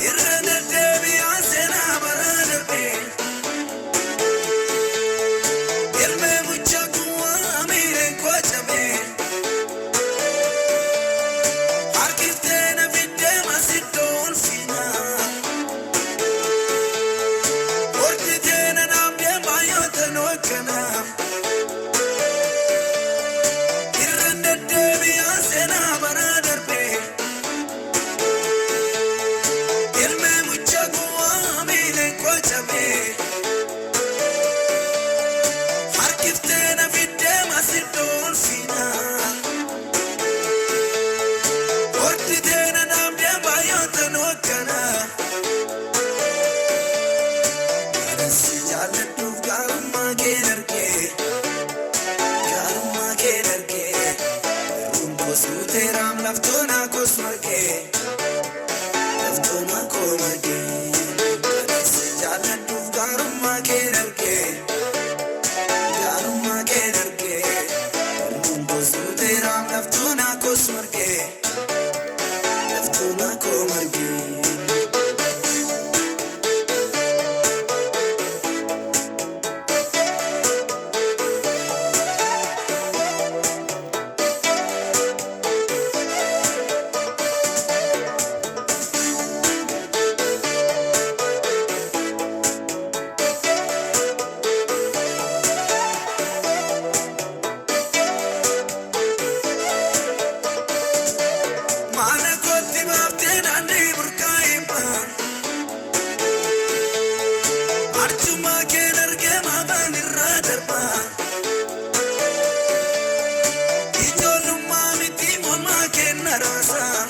Irra deddeebi'aa seenaa baraa darbee Ilmee mucha guwaa miireen kocamee Harkiftee na fiddee masiddoo ulfinaa Horditee na dhaabdee baay'oota nookkanaa Irra deddeebi'aa seenaa baraa darbee Ilmee mucha guwaa miireen kocamee Harkiftee na fiddee masiddoo ulfinaa Horditee na dhaabdee baay'oota nookkanaa Kanas si jaalladhuuf gaarummaa kee dargee gaarummaa kee dargee Garbuun koos guuteeraam laftoonaa koos margee laftoonaa koo margee Kanas si jaalladhuuf gaarummaa kee dargee gaarummaa kee dargee Garbuun koos guuteeraam laftoonaa koos margee laftoonaa koo margee. Mana kootti baaftee daandii burqaa'ee Arjummaa kee dargee maafaan irraa darbaa Ijoollummaa miti mormaa kee na raasaa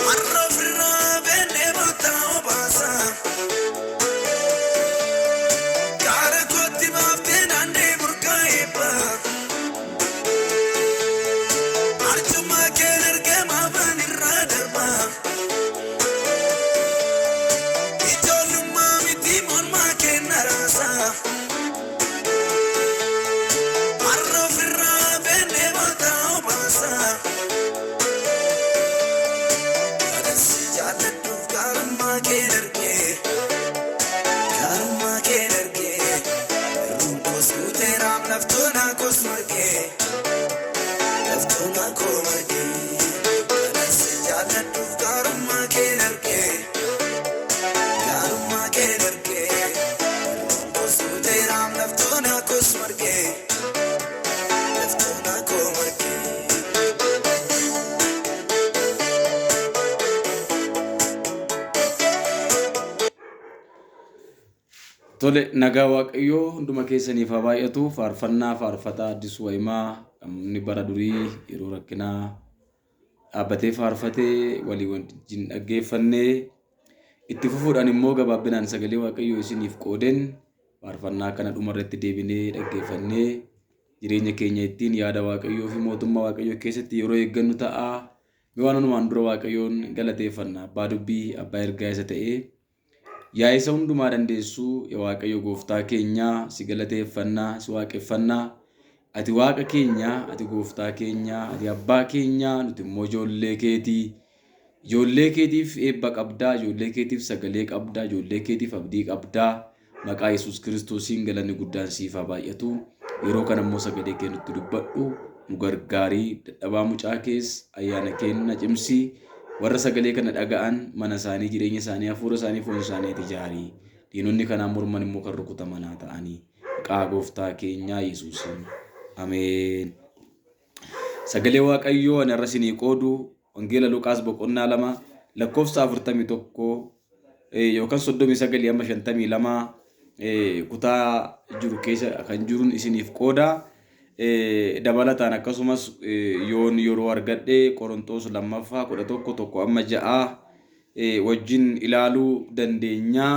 Har'a ofirraa beellee bootaa obaasaa Gaara kootti baaftee daandii burqaa'ee Arjummaa kee dargee maafaan irraa darbaa Ijoollummaa miti mormaa kee na raasaa Har'a ofirraa beellee bootaa obaasaa Kanas si jaalladhuuf gaarummaa kee dargee gaarummaa kee dargee Garbuun koos guuteeraam laftoonaa koos margee laftoonaa koo margee Kanas si jaalladhuuf gaarummaa kee dargee gaarummaa kee dargee Garbuun koos guuteeraam laftoonaa koos margee laftoonaa koo margee. Tole, nagaa Waaqayyoo hunduma keessaniif haa baay'atu. Faarfannaa faarfataa Addisuu Wayimaa namni bara durii yeroo rakkinaa dhaabbatee faarfatee walii wajjin dhaggeeffannee itti fufuudhaan immoo gabaabinaan sagalee Waaqayyoo isiniif qoodeen faarfannaa kana dhumarratti deebinee dhaggeeffannee jireenya keenya ittiin yaada Waaqayyoo fi mootummaa Waaqayyoo keessatti yeroo eeggannu ta'a. Mee waan hundumaan dura Waaqayyoon galateeffanna. Abbaa dubbii, abbaa ergaa isa ta'ee Yaa isa hundumaa dandeessuu, yaa Waaqayyo gooftaa keenya, si galateeffannaa, si waaqeffannaa. Ati Waaqa keenya, ati gooftaa keenya, ati abbaa keenya, nuti immoo ijoollee keetii. Ijoollee keetiif eebba qabdaa, ijoollee keetiif sagalee qabdaa, ijoollee keetiif abdii qabdaa. Maqaa Yesuus Kiristoosiin galanni guddaan siif haa baay'atu. Yeroo kana immoo sagalee kee nutti dubbadhu, nu gargaarii, dadhabaa mucaa kees ayyaana keen na cimsi. Warra sagalee kana dhaga'an mana isaanii, jireenya isaanii, hafuura isaanii, foon isaanii ati ijaari. Diinonni kanaan morman immoo kan rukutaman haa ta'anii. Maqaa gooftaa keenyaa Yesuusiin. Ameen. Sagalee Waaqayyoo ani har'a isinii qoodu Wangeela Luqaas boqonnaa 2 lakkoofsa 41 yookaan 39 amma 52 kutaa jiru keessa kan jiruun isiniif qooda. Dabalataan akkasumas yoon yeroo argadhe Qorontoos lammaffaa 11 1 amma 6 wajjin ilaaluu dandeenya.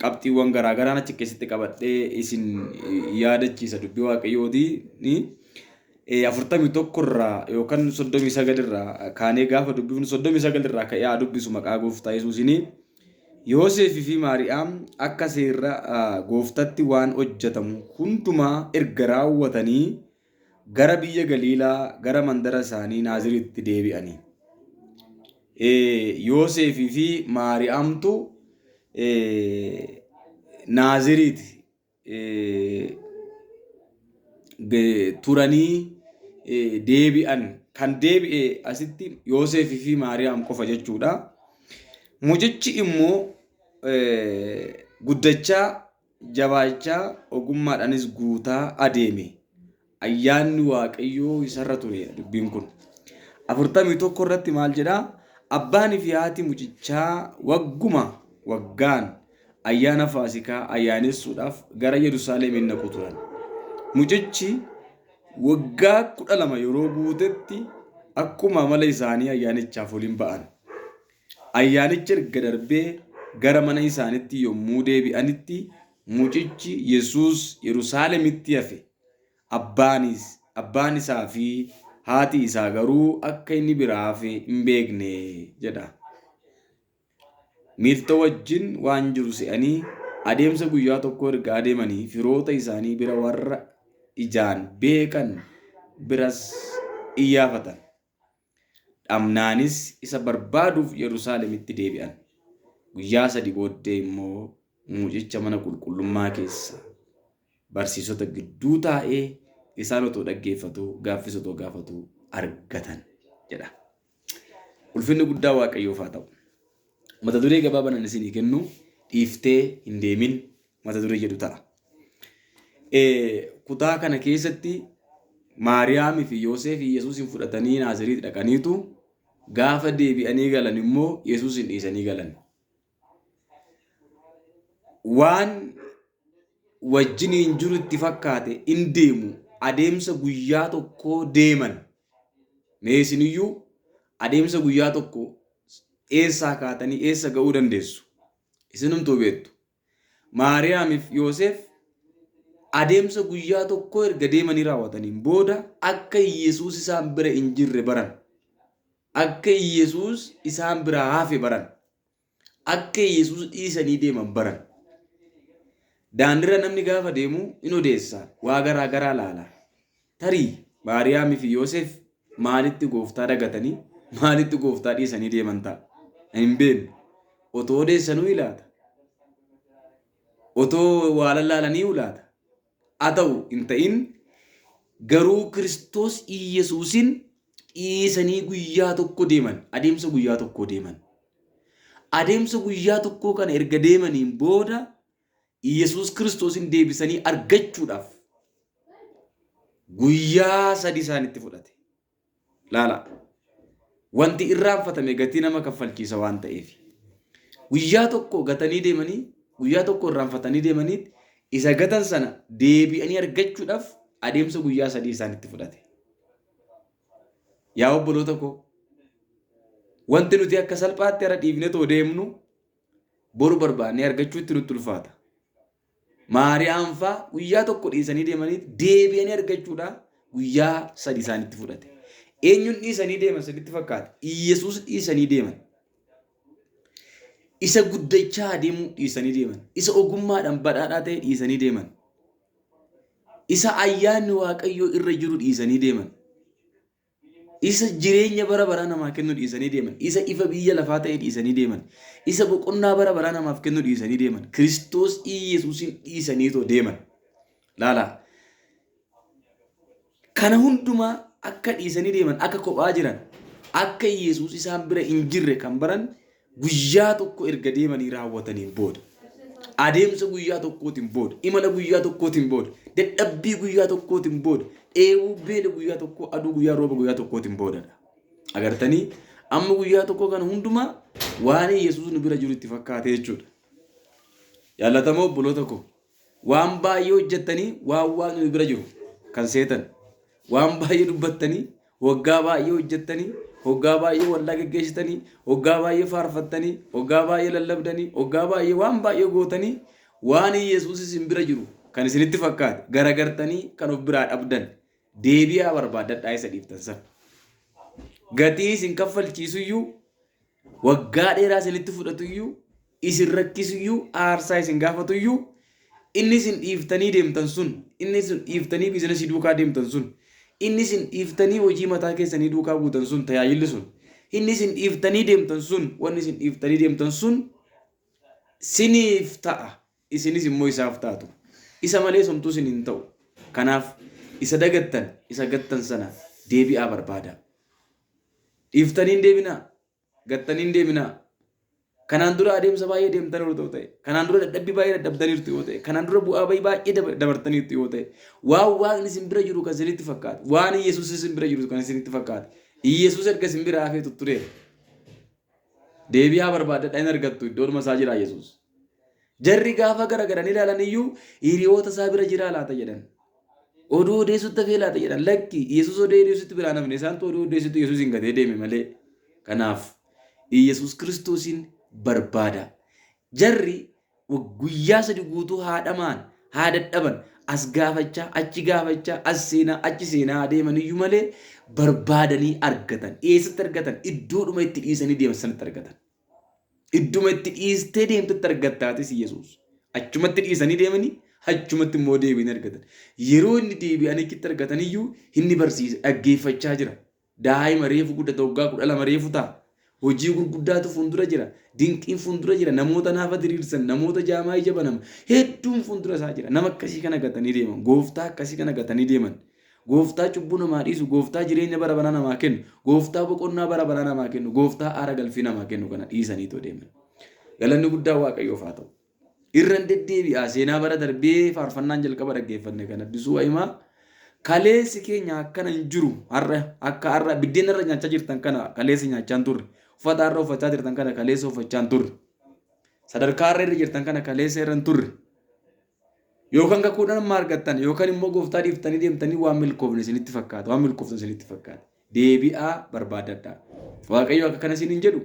Qabxiiwwan garaa garaan achi keessatti qabadhee isin yaadachiisa dubbii Waaqayyooti. 41 irraa yookaan 39 irraa kaanee gaafa dubbifnu 39 irraa ka'ee haa dubbisu maqaa gooftaa Yesuusiin. Yoosefii fi Maariyaam akka seera gooftatti waan hojjetamu hundumaa erga raawwatanii gara biyya Galiilaa gara mandara isaanii Naaziritti deebi'anii. Yoosefii fi Maariyaamtu Naaziriiti turanii deebi'an. Kan deebi'e asitti Yoosefii fi Maariyaam qofa jechuudha. Mucichi immoo guddachaa jabaachaa ogummaadhaanis guutaa adeeme. Ayyaanni Waaqayyoo isarra ture dubbiin kun. 41 irratti maal jedhaa? Abbaanii fi haati mucichaa wagguma waggaan ayyaana Faasikaa ayyaanessuudhaaf gara Yerusaalemiin dhaqu turan. Mucichi waggaa 12 yeroo guutetti akkuma amala isaanii ayyaanichaaf waliin ba'an. Ayyaanichi erga darbee gara mana isaaniitti yommuu deebi'anitti mucichi Yesuus Yerusaalemitti hafe. Abbaanis, abbaan isaa fi haati isaa garuu akka inni biraa hafe hin beekne jedha. Miiltoo wajjin waan jiru se'anii adeemsa guyyaa tokkoo erga adeemanii firoota isaanii bira warra ijaan beekan biras iyyaafatan. Dhabnaanis isa barbaaduuf Yerusaalemitti deebi'an. Guyyaa sadi booddee immoo mucicha mana qulqullummaa keessa barsiisota gidduu taa'ee isaan otoo dhaggeeffatuu gaaffis otoo gaafatuu argatan jedha. Ulfinni guddaa Waaqayyoof haa ta'u. Mata duree gabaabaan ani isinii kennu dhiiftee hin deemin mata duree jedhu ta'a. Kutaa kana keessatti Maariyaamii fi Yoseef Yesuusin fudhatanii Naaziriit dhaqaniitu gaafa deebi'anii galan immoo Yesuusin dhiisanii galan. Waan wajjiniin jiru itti fakkaate in deemu adeemsa guyyaa tokkoo deeman. Mee isiniyyuu adeemsa guyyaa tokko eessaa kaatanii eessa ga'uu dandeessu? Isinumtuu beektu. Maariyaamiif Yooseef adeemsa guyyaa tokkoo erga deemanii raawwataniin booda akka Yesuus isaan bira hin jirre baran. Akka Yesuus isaan biraa hafe baran. Akka Yesuus dhiisanii deeman baran. Daandirra namni gaafa deemu in odeessa, waa garaa garaa laala. Tarii Maariyaamii fi Yooseef maalitti gooftaa dagatanii, maalitti gooftaa dhiisanii deeman ta'a? Hin beeknu. Otoo odeessanuu ilaata? Otoo waa lallaalanii laata? Haa ta'u hin ta'in garuu Kiristoos Iyyasuusin dhiisanii guyyaa tokko deeman, adeemsa guyyaa tokkoo deeman. Adeemsa guyyaa tokkoo kana erga deemaniin booda Iyyasuus Kiristoosin deebisanii argachuudhaaf guyyaa sadi isaanitti fudhate. Laala. Wanti irraanfatame gatii nama kaffalchiisa waan ta'eef. Guyyaa tokko gatanii deemanii, guyyaa tokko irraanfatanii deemanii isa gatan sana deebi'anii argachuudhaaf adeemsa guyyaa sadii isaanitti fudhate. Yaa obboloota koo, wanti nuti akka salphaatti har'a dhiifnee too deemnu boru barbaannee argachuutti nutti ulfaata. Maariyaam faa guyyaa tokko dhiisanii deemanii deebi'anii argachuudhaa guyyaa sadi isaanitti fudhate. Eenyuun dhiisanii deeman saditti fakkaata? Iyyasuus dhiisanii deeman. Isa guddachaa adeemuu dhiisanii deeman. Isa ogummaadhaan badhaadhaa ta'e dhiisanii deeman. Isa ayyaanni Waaqayyoo irra jiru dhiisanii deeman. Isa jireenya bara baraa namaa kennu dhiisanii deeman. Isa ifa biyya lafaa ta'e dhiisanii deeman. Isa boqonnaa bara baraa namaaf kennu dhiisanii deeman. Kiristoos Iyesuusin dhiisaniitoo deeman. Laalaa. Kana hundumaa akka dhiisanii deeman, akka kophaa jiran, akka Iyesuus isaan bira hin jirre kan baran guyyaa tokko erga deemanii raawwataniin booda. Adeemsa guyyaa tokkootiin booda, imala guyyaa tokkootiin booda, dadhabbii guyyaa tokkootiin booda, dheebuu beela guyyaa tokkoo, aduu guyyaa rooba guyyaa tokkootiin boodadha. Agartanii amma guyyaa tokko kana hundumaa waan Yesuus nu bira jiru itti fakkaate jechuudha. Jaallatamoo obboloota koo, waan baay'ee hojjettanii waan Waaqni nu bira jiru kan seetan, waan baay'ee dubbattanii, waggaa baay'ee hojjettanii, waggaa baay'ee waldaa geggeessitanii, waggaa baay'ee faarfattanii, waggaa baay'ee lallabdanii, waggaa baay'ee waan baay'ee gootanii waan Yesuus isin bira jiru kan isinitti fakkaate garagartanii kan of biraa dhabdan deebi'aa barbaaddadhaa isa dhiiftan sana. Gatii isin kaffalchiisuyyuu, waggaa dheeraa isinitti fudhatuyyuu, isin rakkisuyyuu, aarsaa isin gaafatuyyuu, inni isin dhiiftanii deemtan sun, inni isin dhiiftanii biizinasii duukaa deemtan sun, inni isin dhiiftanii hojii mataa keessanii duukaa buutan sun, tajaajilli sun, inni isin dhiiftanii deemtan sun, wanni isin dhiiftanii deemtan sun siniif ta'a, isinis immoo isaaf taatu. Isa malee somtuu isin hin ta'u. Kanaaf isa dagattan, isa gattan sana deebi'aa barbaadaa. Dhiiftanii hin deebinaa. Gattanii hin deeminaa. Kanaan dura adeemsa baay'ee deemtaniiru yoo ta'e, kanaan dura dadhabbii baay'ee dadhabdaniirtu yoo ta'e, kanaan dura bu'aa bayii baay'ee dabartaniirtu yoo ta'e, waan Waaqni isin bira jiru kan isinitti fakkaate, waan Yesuus isin bira jiru kan isinitti fakkaate, Yesuus erga isin bira hafee tuttureera. Deebi'aa barbaadadha hin argattu, iddoodhuma isaa jira Yesuus. Jarri gaafa garagaranii ilaalan iyyuu hiriyoota isaa bira jiraa laata jedhan. Oduu odeessutti hafee laata jedhan. Lakki, Yesuus oduu odeessutti biraa namni isaantu oduu odeessutti Yesuus hin gatee deeme malee. Kanaaf Yesuus Kiristoosiin barbaada. Jarri guyyaa sadi guutuu haadhamaan haa dadhaban, as gaafachaa achi gaafachaa as seenaa achi seenaa adeeman iyyuu malee barbaadanii argatan. Eessatti argatan? Iddoodhuma itti dhiisanii deeman sanatti argatan. Idduma itti dhiistee deemtetti argattaatis Yesuus. Achumatti dhiisanii deemanii achumatti immoo deebi'anii argatan. Yeroo inni deebi'anii achitti argatan iyyuu inni barsiisa dhaggeeffachaa jira. Daa'ima reefu guddata waggaa 12 reefu ta'a. Hojii gurguddaatu fuuldura jira. Dinqiin fuuldura jira. Namoota naafa diriirsan, namoota jaamaa ija banama. Hedduun fuuldura isaa jira. Nama akkasii kana gatanii deeman. Gooftaa akkasii kana gatanii deeman. Gooftaa cubbuu namaa dhiisu, gooftaa jireenya bara baraa namaa kennu, gooftaa boqonnaa bara baraa namaa kennu, gooftaa aara galfii namaa kennu kana dhiisaniitoo deeman. Galanni guddaa Waaqayyoof haa ta'u. Irran deddeebi'aa seenaa bara darbee faarfannaan jalqaba dhaggeeffanne kan Addisuu Wayimaa kaleessi keenya akkana hin jiru, har'a akka har'a biddeen irra nyaachaa jirtan kana kaleessa nyaachaa hin turre, uffata har'a uffachaa jirtan kana kaleessa uffachaa hin turre, sadarkaa har'a irra jirtan kana kaleessa irra hin turre. Yookaan kakuudhaan amma argattan yookaan immoo gooftaa dhiiftanii deemtanii waan milkoofne isinitti fakkaata, waan milkooftan isinitti fakkaata. Deebi'aa barbaadadhaa. Waaqayyo akka kana isiniin jedhu,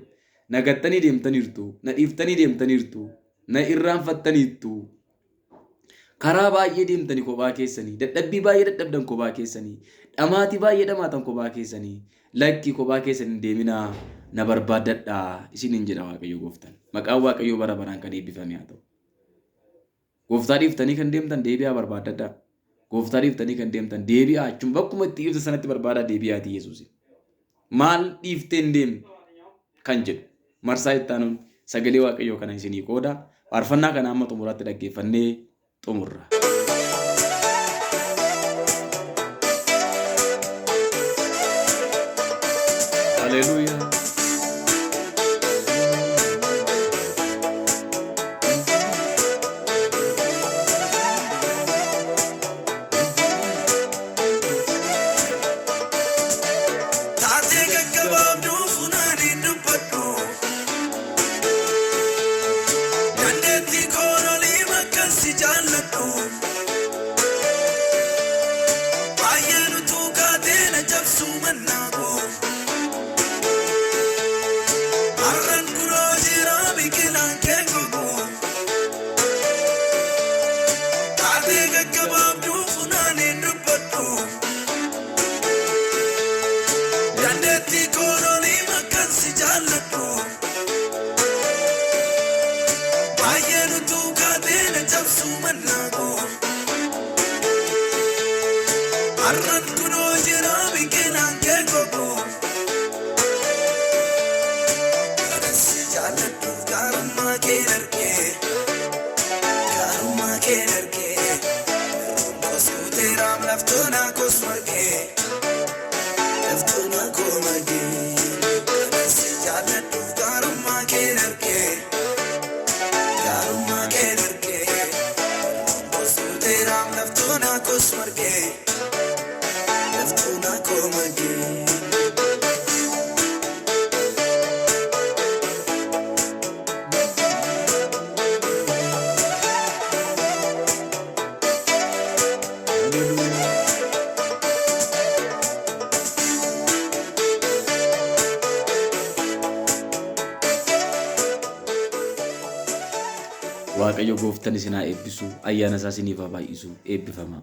na gattanii deemtaniirtu, na dhiiftanii deemtaniirtu, na irraanfattaniittu. Karaa baay'ee deemtanii kophaa keessanii, dadhabbii baay'ee dadhabdan kophaa keessanii, dhamaatii baay'ee dhamaatan kophaa keessanii, lakkii kophaa keessan hin deeminaa, na barbaadadhaa isiniin jedha Waaqayyo gooftaan. Maqaan Waaqayyoo bara baraan kan eebbifame haa ta'u. Gooftaa dhiiftanii kan deemtan deebi'aa barbaaddadhaa. Gooftaa dhiiftanii kan deemtan deebi'aa, achuma bakkuma itti dhiiftan sanatti barbaadaa deebi'aatii Yesuusin. Maal dhiiftee hin deemne kan jedhu marsaa itti aanuun sagalee Waaqayyoo kana isinii qooda. Faarfannaa kana amma xumuraatti dhaggeeffannee xumurra. Haleluuyaa. Taatee gaggabaabduu funaanii dubbadhu. Dandeettii koon olii bakkan si jaalladhu. Baay'een utuu kaatee na cabsuu mannaa koo. Har'an kunoo jira biqilaan kee gogu. Taatee gaggabaabduu funaanii dubbadhu. Dandeettii koon olii bakkan si jaalladhu. Baay'een utuu kaatee na cabsuu mannaa koo. Har'an kunoo jira biqilaan kee gogu. Kanan si jaalladhuuf gaarummaa keen argee. Gaarummaa keen argee. Garbuun koos guuteeraam laftoonaa koos margee. Laftoonaa koo margee. Kanan si jaalladhuuf gaarummaa keen argee. Gaarummaa keen argee. Haleluuyaa. Waaqayyo gooftan isin haa eebbisu, ayyaana isaa isiniif haa baay'isu, eebbifamaa.